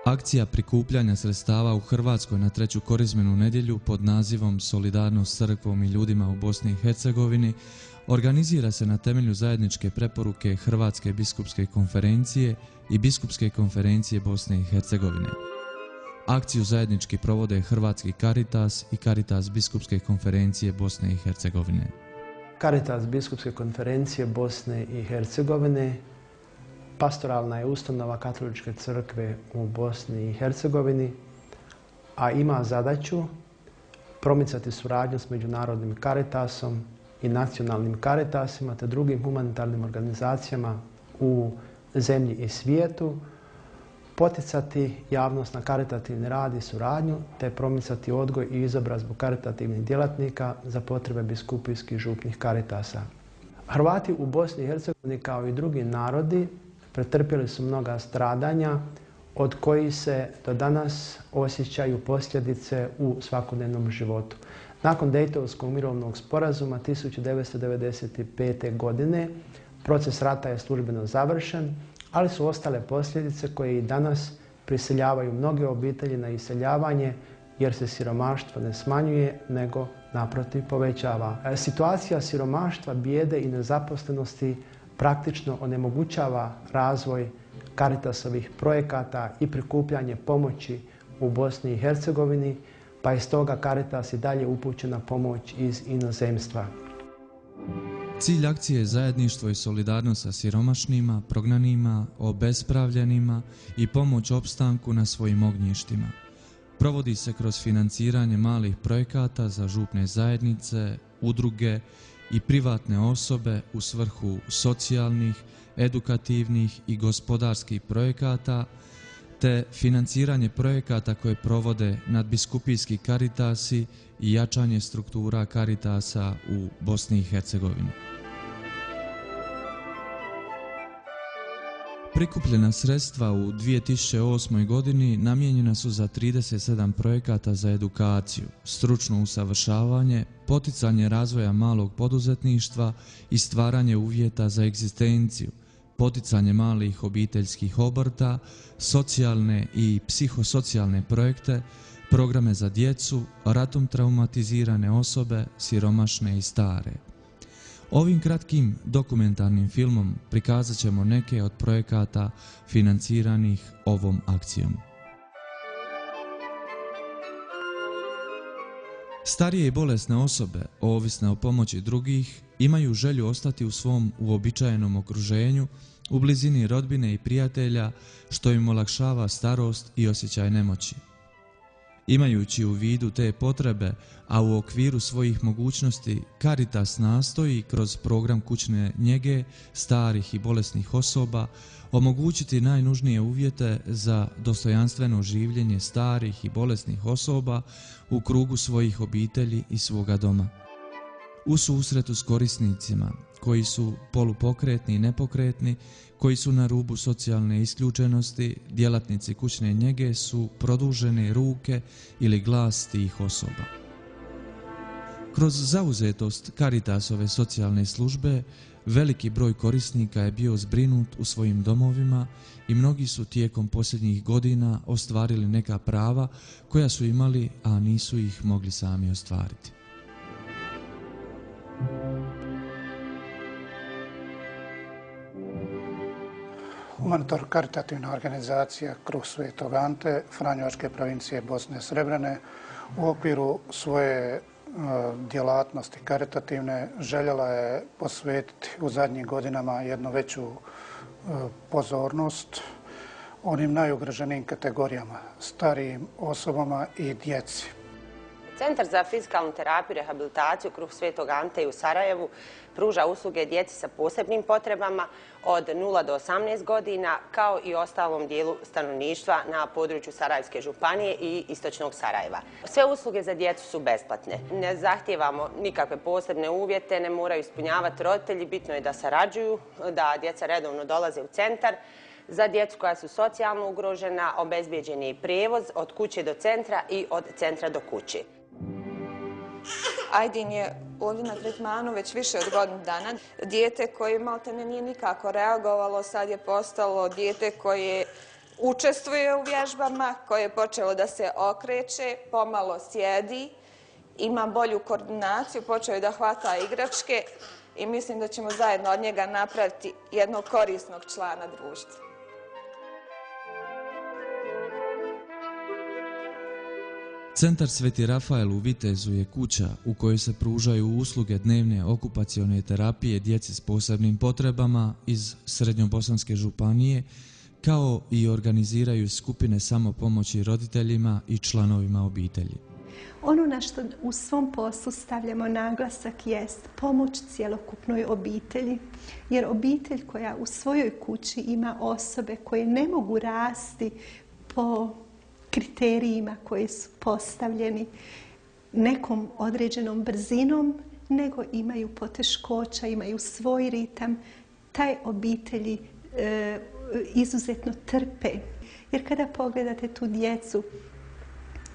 Akcija prikupljanja sredstava u Hrvatskoj na treću korizmenu nedjelju pod nazivom Solidarnost s crkvom i ljudima u Bosni i Hercegovini organizira se na temelju zajedničke preporuke Hrvatske biskupske konferencije i Biskupske konferencije Bosne i Hercegovine. Akciju zajednički provode Hrvatski Caritas i Caritas Biskupske konferencije Bosne i Hercegovine. Caritas Biskupske konferencije Bosne i Hercegovine pastoralna je ustanova Katoličke crkve u Bosni i Hercegovini, a ima zadaću promicati suradnju s Međunarodnim Caritasom i nacionalnim Caritasima te drugim humanitarnim organizacijama u zemlji i svijetu, poticati javnost na karitativni rad i suradnju te promicati odgoj i izobrazbu karitativnih djelatnika za potrebe biskupijskih župnih Caritasa. Hrvati u Bosni i Hercegovini kao i drugi narodi pretrpjeli su mnoga stradanja od kojih se do danas osjećaju posljedice u svakodnevnom životu. Nakon Dejtonskog mirovnog sporazuma 1995. godine proces rata je službeno završen, ali su ostale posljedice koje i danas prisiljavaju mnoge obitelji na iseljavanje jer se siromaštvo ne smanjuje, nego naprotiv povećava. Situacija siromaštva, bijede i nezaposlenosti praktično onemogućava razvoj Caritasovih projekata i prikupljanje pomoći u Bosni i Hercegovini, pa je stoga Caritas i dalje upućen na pomoć iz inozemstva. Cilj akcije je zajedništvo i solidarnost sa siromašnima, prognanima, obespravljenima i pomoć opstanku na svojim ognjištima. Provodi se kroz financiranje malih projekata za župne zajednice, udruge i privatne osobe u svrhu socijalnih, edukativnih i gospodarskih projekata, te financiranje projekata koje provode nadbiskupijski Caritasi i jačanje struktura Caritasa u Bosni i Hercegovini. Prikupljena sredstva u 2008. godini namijenjena su za 37 projekata za edukaciju, stručno usavršavanje, poticanje razvoja malog poduzetništva i stvaranje uvjeta za egzistenciju, poticanje malih obiteljskih obrta, socijalne i psihosocijalne projekte, programe za djecu, ratom traumatizirane osobe, siromašne i stare. Ovim kratkim dokumentarnim filmom prikazat ćemo neke od projekata financiranih ovom akcijom. Starije i bolesne osobe, ovisne o pomoći drugih, imaju želju ostati u svom uobičajenom okruženju, u blizini rodbine i prijatelja, što im olakšava starost i osjećaj nemoći. Imajući u vidu te potrebe, a u okviru svojih mogućnosti, Caritas nastoji kroz program kućne njege starih i bolesnih osoba omogućiti najnužnije uvjete za dostojanstveno življenje starih i bolesnih osoba u krugu svojih obitelji i svoga doma. U susretu s korisnicima, koji su polupokretni i nepokretni, koji su na rubu socijalne isključenosti, djelatnici kućne njege su produžene ruke ili glas tih osoba. Kroz zauzetost Caritasove socijalne službe, veliki broj korisnika je bio zbrinut u svojim domovima i mnogi su tijekom posljednjih godina ostvarili neka prava koja su imali, a nisu ih mogli sami ostvariti. Humanitarno-karitativna organizacija Kruh Svetog Ante Franjevačke provincije Bosne i Srebrene u okviru svoje djelatnosti karitativne željela je posvetiti u zadnjim godinama jednu veću pozornost onim najugroženijim kategorijama, starijim osobama i djeci. Centar za fizikalnu terapiju i rehabilitaciju Kruh Svetog Ante u Sarajevu pruža usluge djeci sa posebnim potrebama od 0 do 18 godina, kao i ostalom dijelu stanovništva na području Sarajevske županije i istočnog Sarajeva. Sve usluge za djecu su besplatne. Ne zahtijevamo nikakve posebne uvjete, ne moraju ispunjavati roditelji, bitno je da sarađuju, da djeca redovno dolaze u centar. Za djecu koja su socijalno ugrožena obezbijeđen je prijevoz od kuće do centra i od centra do kuće. Ajdin je ovdje na tretmanu već više od godinu dana. Dijete koje maltene nije nikako reagovalo, sad je postalo dijete koje učestvuje u vježbama, koje je počelo da se okreće, pomalo sjedi, ima bolju koordinaciju, počeo je da hvata igračke i mislim da ćemo zajedno od njega napraviti jednog korisnog člana društva. Centar Sveti Rafael u Vitezu je kuća u kojoj se pružaju usluge dnevne okupacione terapije djeci s posebnim potrebama iz Srednjobosanske županije, kao i organiziraju skupine samopomoći roditeljima i članovima obitelji. Ono na što u svom poslu stavljamo naglasak jest pomoć cjelokupnoj obitelji, jer obitelj koja u svojoj kući ima osobe koje ne mogu rasti po kriterijima koji su postavljeni nekom određenom brzinom, nego imaju poteškoća, imaju svoj ritam, taj obitelji izuzetno trpe. Jer kada pogledate tu djecu,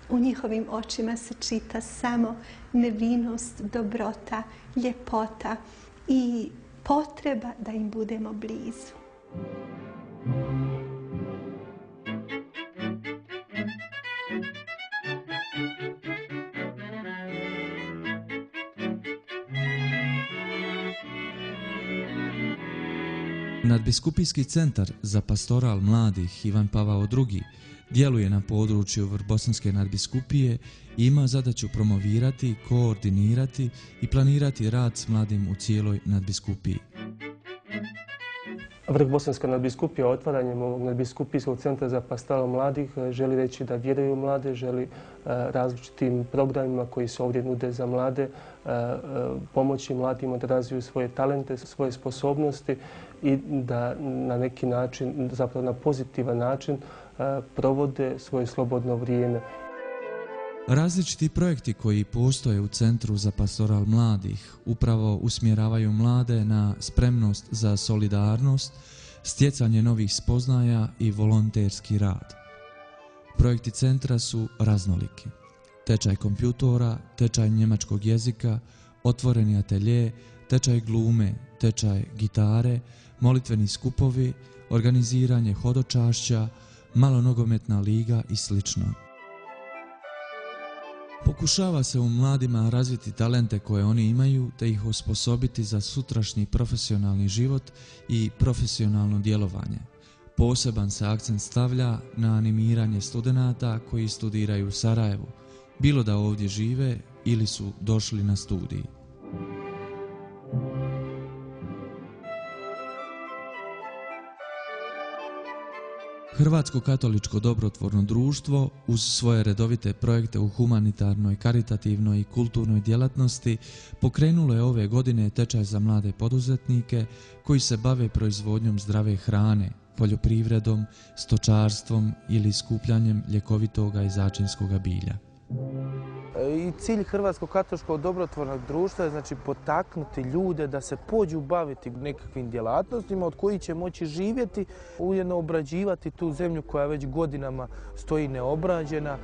u njihovim očima se čita samo nevinost, dobrota, ljepota i potreba da im budemo blizu. Nadbiskupijski centar za pastoral mladih Ivan Pavao II djeluje na području Vrbosanske nadbiskupije i ima zadaću promovirati, koordinirati i planirati rad s mladim u cijeloj nadbiskupiji. Vrbosanska nadbiskupija otvaranjem ovog nadbiskupijskog centra za pastoral mladih želi reći da vjeruju mlade, želi različitim programima koji se ovdje nude za mlade pomoći mladima da razviju svoje talente, svoje sposobnosti i da na neki način, zapravo na pozitivan način, provode svoje slobodno vrijeme. Različiti projekti koji postoje u Centru za pastoral mladih upravo usmjeravaju mlade na spremnost za solidarnost, stjecanje novih spoznaja i volonterski rad. Projekti centra su raznoliki. Tečaj kompjutora, tečaj njemačkog jezika, otvoreni atelje, tečaj glume, tečaj gitare, molitveni skupovi, organiziranje hodočašća, malonogometna liga i sl. Pokušava se u mladima razviti talente koje oni imaju te ih osposobiti za sutrašnji profesionalni život i profesionalno djelovanje. Poseban se akcent stavlja na animiranje studenata koji studiraju u Sarajevu, bilo da ovdje žive ili su došli na studij. Hrvatsko katoličko dobrotvorno društvo uz svoje redovite projekte u humanitarnoj, karitativnoj i kulturnoj djelatnosti pokrenulo je ove godine tečaj za mlade poduzetnike koji se bave proizvodnjom zdrave hrane, poljoprivredom, stočarstvom ili skupljanjem ljekovitoga i začinskoga bilja. I cilj Hrvatskog katoličkog dobrotvornog društva je znači potaknuti ljude da se pođu baviti nekakvim djelatnostima od kojih će moći živjeti, ujedno obrađivati tu zemlju koja već godinama stoji neobrađena.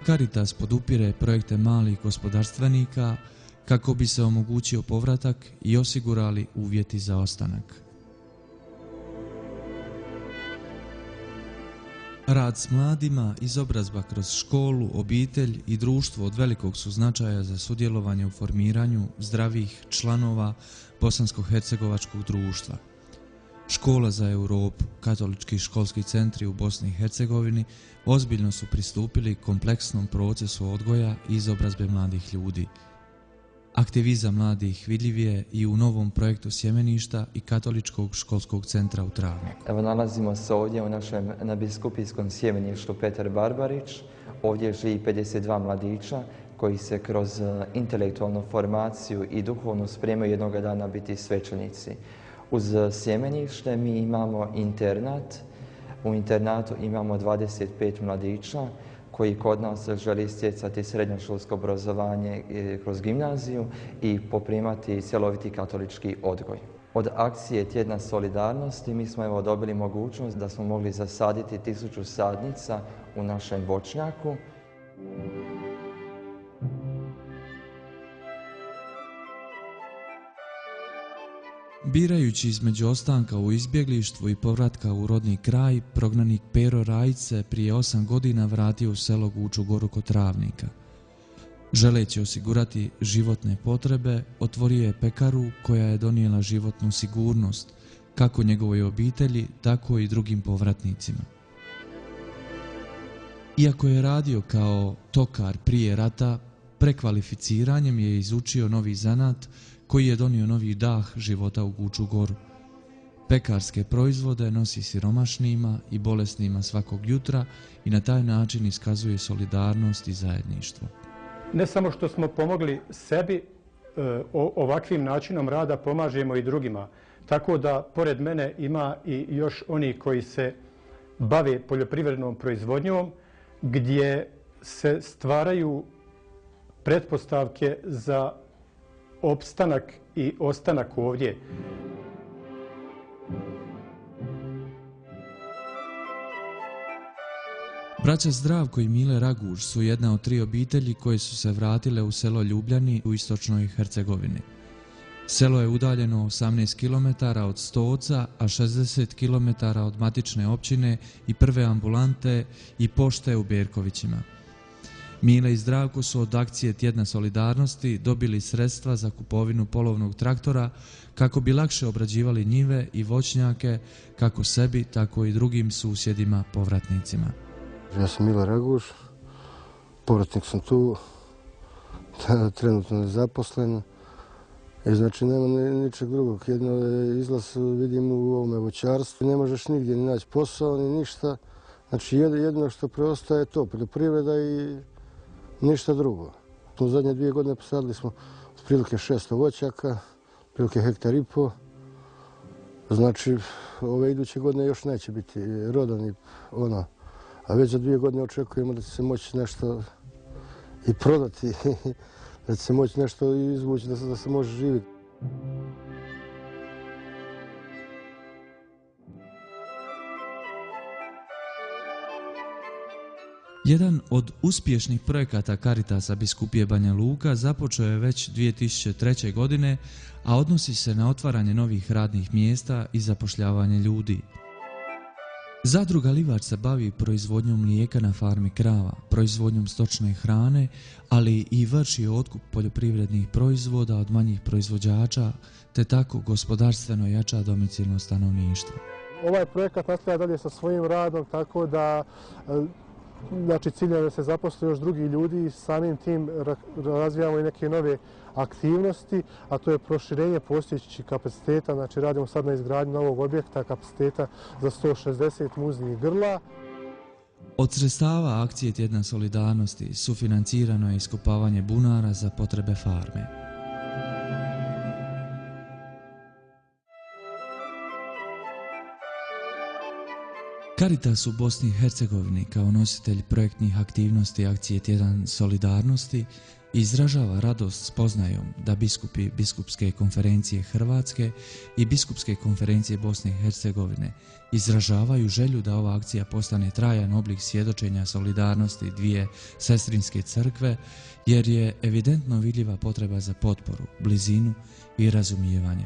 Caritas podupire projekte malih gospodarstvenika kako bi se omogućio povratak i osigurali uvjeti za ostanak. Rad s mladima, izobrazba kroz školu, obitelj i društvo od velikog su značaja za sudjelovanje u formiranju zdravih članova Bosansko-hercegovačkog društva. Škola za Europu, katolički školski centri u Bosni i Hercegovini ozbiljno su pristupili kompleksnom procesu odgoja i izobrazbe mladih ljudi. Aktivizam mladih vidljiv je i u novom projektu Sjemeništa i Katoličkog školskog centra u Travniku. Evo, nalazimo se ovdje u našem nadbiskupijskom sjemeništu Petar Barbarić. Ovdje živi 52 mladića koji se kroz intelektualnu formaciju i duhovnu spremaju jednoga dana biti svećenici. Uz sjemenište mi imamo internat. U internatu imamo 25 mladića koji kod nas želi stjecati srednjoškolsko obrazovanje kroz gimnaziju i poprimati cjeloviti katolički odgoj. Od akcije Tjedna solidarnosti mi smo dobili mogućnost da smo mogli zasaditi 1000 sadnica u našem voćnjaku. Birajući između ostanka u izbjeglištvu i povratka u rodni kraj, prognanik Pero Rajić se prije 8 godina vratio u selo Guču Goru kod Travnika. Želeći osigurati životne potrebe, otvorio je pekaru koja je donijela životnu sigurnost, kako njegovoj obitelji, tako i drugim povratnicima. Iako je radio kao tokar prije rata, prekvalificiranjem je izučio novi zanat koji je donio novi dah života u Guču Goru. Pekarske proizvode nosi siromašnima i bolesnima svakog jutra i na taj način iskazuje solidarnost i zajedništvo. Ne samo što smo pomogli sebi, ovakvim načinom rada pomažemo i drugima. Tako da, pored mene ima i još oni koji se bave poljoprivrednom proizvodnjom, gdje se stvaraju pretpostavke za opstanak i ostanak ovdje. Braća Zdravko i Mile Raguž su jedna od 3 obitelji koje su se vratile u selo Ljubljani u istočnoj Hercegovini. Selo je udaljeno 18 km od Stoca, a 60 km od matične općine i prve ambulante i pošte u Berkovićima. Mile i Zdravko su od akcije Tjedna solidarnosti dobili sredstva za kupovinu polovnog traktora kako bi lakše obrađivali njive i voćnjake kako sebi, tako i drugim susjedima povratnicima. Ja sam Mile Raguž, povratnik sam tu, trenutno nezaposlen. Znači nema ničeg drugog, jedno izlaz vidim u ovome voćarstvu. Ne možeš nigdje ni naći posao, ni ništa. Znači jedino što preostaje je to, poljoprivreda i ništa drugo. U zadnje 2 godine posadili smo otprilike 600 voćaka, otprilike 1,5 ha. Znači ove iduće godine još neće biti rodan i ono. A već za 2 godine očekujemo da će se moći nešto i prodati, da će se moći nešto izvući, da se može živjeti. Jedan od uspješnih projekata Caritasa biskupije Banja Luka započeo je već 2003. godine, a odnosi se na otvaranje novih radnih mjesta i zapošljavanje ljudi. Zadruga Livač se bavi proizvodnjom mlijeka na farmi krava, proizvodnjom stočne hrane, ali i vrši otkup poljoprivrednih proizvoda od manjih proizvođača, te tako gospodarstveno jača domicilno stanovništvo. Ovaj projekat nastavlja dalje sa svojim radom, tako da cilj je da se zaposle još drugi ljudi i samim tim razvijamo i neke nove aktivnosti, a to je proširenje postojećih kapaciteta. Znači radimo sad na izgradnji novog objekta kapaciteta za 160 muznih grla. Od sredstava akcije Tjedna solidarnosti sufinancirano je iskopavanje bunara za potrebe farme. Caritas u Bosni i Hercegovini kao nositelj projektnih aktivnosti akcije Tjedan solidarnosti izražava radost spoznajom da biskupi Biskupske konferencije Hrvatske i Biskupske konferencije Bosne i Hercegovine izražavaju želju da ova akcija postane trajan oblik svjedočenja solidarnosti dvije sestrinske crkve, jer je evidentno vidljiva potreba za potporu, blizinu i razumijevanje.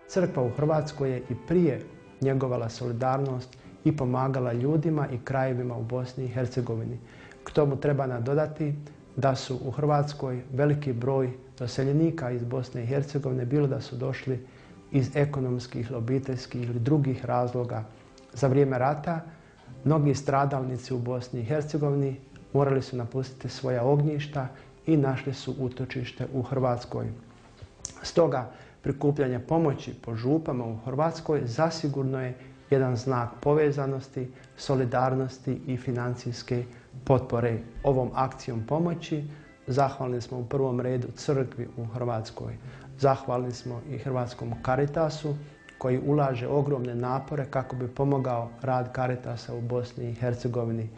Crkva u Hrvatskoj je i prije njegovala solidarnost i pomagala ljudima i krajevima u Bosni i Hercegovini. K tomu treba nadodati da su u Hrvatskoj veliki broj doseljenika iz Bosne i Hercegovine, bilo da su došli iz ekonomskih, obiteljskih ili drugih razloga. Za vrijeme rata mnogi stradalnici u Bosni i Hercegovini morali su napustiti svoja ognjišta i našli su utočište u Hrvatskoj. Stoga, prikupljanje pomoći po župama u Hrvatskoj zasigurno je jedan znak povezanosti, solidarnosti i financijske potpore. Ovom akcijom pomoći zahvalni smo u prvom redu crkvi u Hrvatskoj. Zahvalni smo i Hrvatskom Caritasu koji ulaže ogromne napore kako bi pomogao rad Caritasa u Bosni i Hercegovini.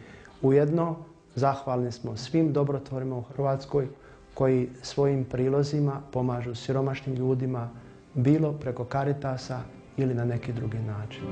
Ujedno zahvalni smo svim dobrotvorima u Hrvatskoj koji svojim prilozima pomažu siromašnim ljudima, bilo preko Caritasa ili na neki drugi način.